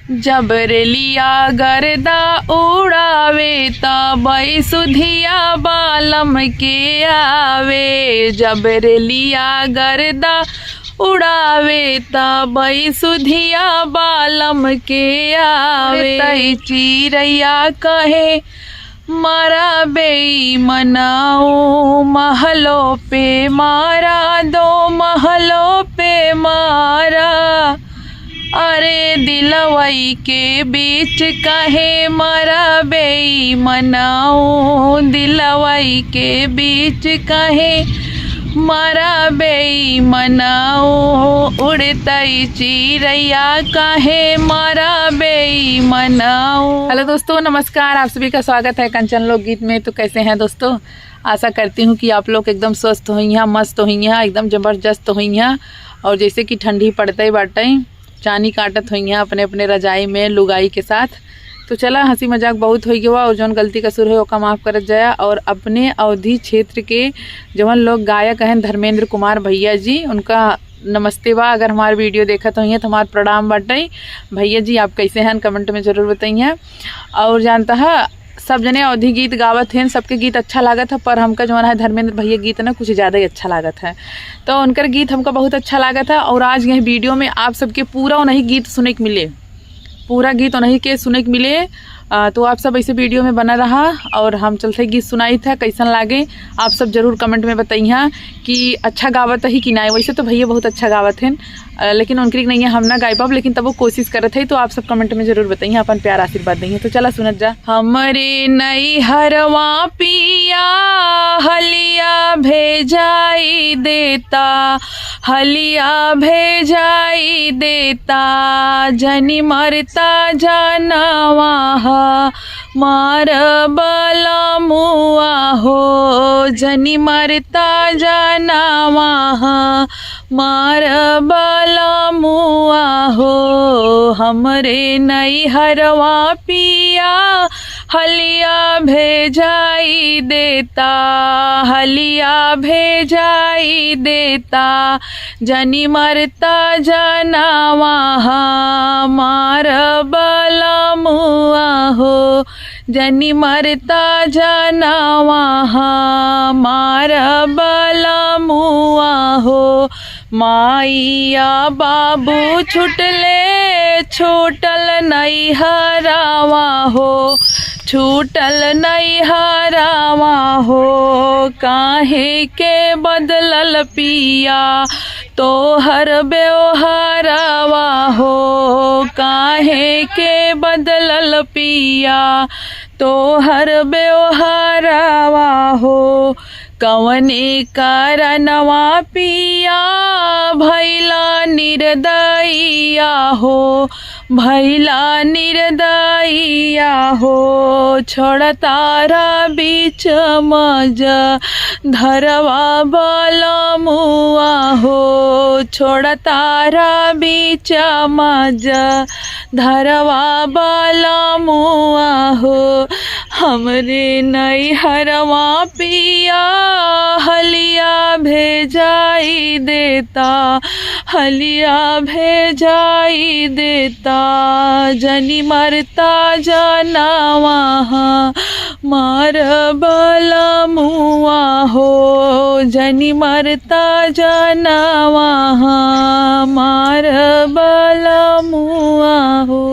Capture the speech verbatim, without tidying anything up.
जब रेलिया गर्दा उड़ावे, तबई सुधिया बालम के आवे। जब रेलिया गर्दा उड़ावे, तबई सुधिया बालम के आवे। उड़तई चिरैया कहे, मारा बेईमनाओ, महलो पे मारा, दो महलो पे मारा। अरे दिलवई के बीच कहे मारा बेईमनाओ, दिलवई के बीच कहे मारा बेईमनाओ, उड़तई चिरैया कहे मारा बेईमनाओ। हेलो दोस्तों, नमस्कार, आप सभी का स्वागत है कंचन लोकगीत में। तो कैसे हैं दोस्तों, आशा करती हूँ कि आप लोग एकदम स्वस्थ होइहाँ, मस्त होइहाँ, एकदम जबरदस्त होइहाँ। और जैसे कि ठंडी पड़ते बाटे, चानी काटत होइहाँ अपने अपने रजाई में लुगाई के साथ। तो चला, हंसी मजाक बहुत होइ गवा और जौन गलती कसूर है ओका माफ करत जाया। और अपने अवधी क्षेत्र के जवन लोग गायक हैं, धर्मेंद्र कुमार भैया जी, उनका नमस्ते बा। अगर हमार वीडियो देखत होइहैं तो हमार प्रणाम बाटे। भैया जी, आप कैसे हैं, कमेंट में जरूर बताइए। और जानता है, सब जने अवधी गीत गावत हैं, सबके गीत अच्छा लागत है, पर हमका जवन है धर्मेंद्र भैया गीत ना कुछ ज़्यादा ही अच्छा लागत है। तो उनकर गीत हमका बहुत अच्छा लागत है और आज यह वीडियो में आप सबके पूरा उन्हीं गीत सुने के मिले, पूरा गीत उन्हीं के सुने के मिले। आ, तो आप सब ऐसे वीडियो में बना रहा और हम चलते गीत सुनाई था, कैसन लागे आप सब जरूर कमेंट में बताइहा कि अच्छा गावत ही कि ना। वैसे तो भैया बहुत अच्छा गावत हैं, अ, लेकिन उनके लिए नहीं है, हम ना गाय पाब, लेकिन तब वो कोशिश करत है। तो आप सब कमेंट में जरूर बताइए, अपन प्यार आशीर्वाद देंगे। तो चला सुनत जा। हमरे नैहरवा पिया हलिया भेजाई देता, हलिया भेजाई देता, जनी मरता जानवा हा मार बलमुआ हो, जनी मरता जानवा हा मार बलमुआ हो। हमरे नैहरवा पिया हलिया भेजाई देता, हलिया भेजाई देता, जनी मरता जानवा हा मार बलमुआ हो, जनी मरता जानवा हा मार बलमुआ हो। माइया बाबू छुटले, छूटल नैहरावा हो, छूटल नैहरावा हो। काहे के बदलल पिया तोहर व्यवहारवा हो, काहे के बदलल पिया तोहर व्यवहारवा हो। कवने कारणवा पिया भैला निर्दयिया हो, भैला निर्दयिया हो। छोड़तारा बीच मज धरवा बलमुआ हो, छोड़तारा बीच मज धरवा बलमुआ हो। हमरे नैहरवा पिया हलिया भेजाई देता, हलिया भेजाई देता, जनी मरता जानवा हा मार बलमुआ हो, जनी मरता जानवा हा मार बलमुआ हो।